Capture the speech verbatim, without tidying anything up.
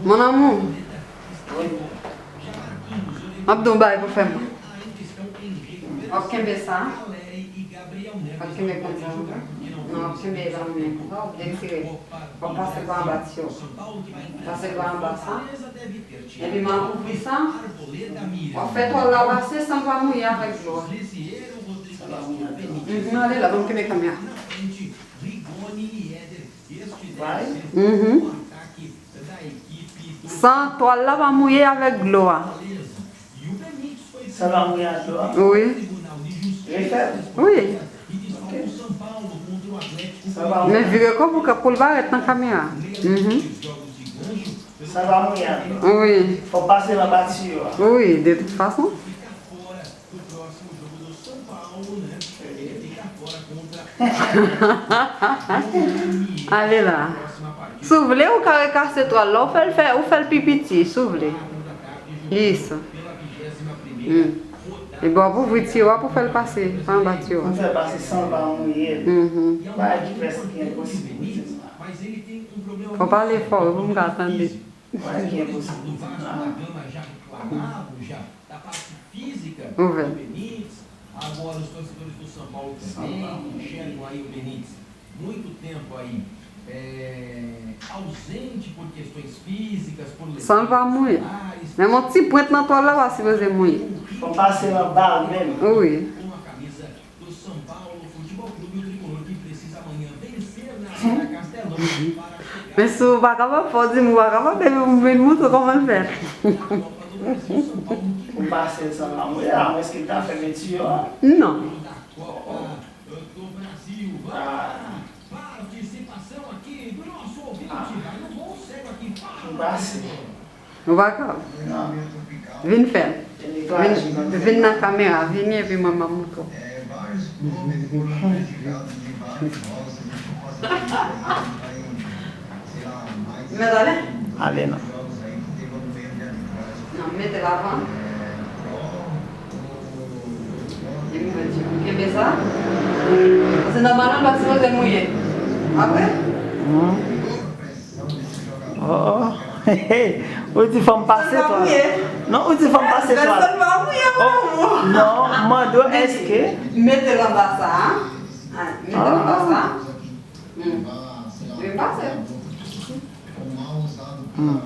Mon amour, m ap di w yon bagay pou fè mwen. W ap kenbe sa. W ap kenbe konsa, non, w ap kenbe la, men konsa, w ap detire. W ap pase pa anba tiyo. Pase pa anba sa. Epi m ap ouvri sa. W ap fè twal la pase san l pa mouye avèk dlo a. Mhm, ale la, ban m kenbe kamera. Mhm. San twal la pa mouye avèk dlo a. Sa va mouye ak dlo a? Wi. Refè l? Wi. Ok. Sa va mouye. Men vire kò pou, pou l parèt nan kamera. Mhm. Sa va mouye ak dlo a? Wi. Fò pase l anba tiyo a. Wi, de tout fason. Ale la. Si w vle, ou ka rekase twal la, ou fè l fè, ou fè l pi piti, si w vle. Wi sa. Hmm. Epi w ap ouvri tiyo a pou fè l pase pa anba tiyo a. Pou fè l pase san l pa mouye l. Mhm. Bagay ki prèske enposib pou di m la. Fò pale fò wi pou m ka tande. Bagay ki enposib pou di m la. Ouvè. San l pa mouye. Menm yon ti pwent nan twal la pa sipoze mouye. Fò pase l anba l menm. Wi. Men si w pa kapab fè, w di m ou pa kapab, epi m vin montre w kòman l fèt. Ou pase l san l pa mouye, amwenske l ta fèmen tiyo a. Non. Ah. Ou pase. Ou pa ka. Vin fè l. Vin, vin nan kamera, vini epi mwen m ap montre w. Mèt ale? Ale non. Non, mete l avan. Kenbe sa. Paske nòmalman l pa sipoze mouye. Apre? Hmm. Oh, oh. Ou di fò m pase twal. Non, ou di fò m pase twal. Pèsonn pa mouye, mon amour. Non, m mande w èske. Mete l anba sa a. Ah, mete l anba sa a. Hmm. Wi, m pase. Hmm.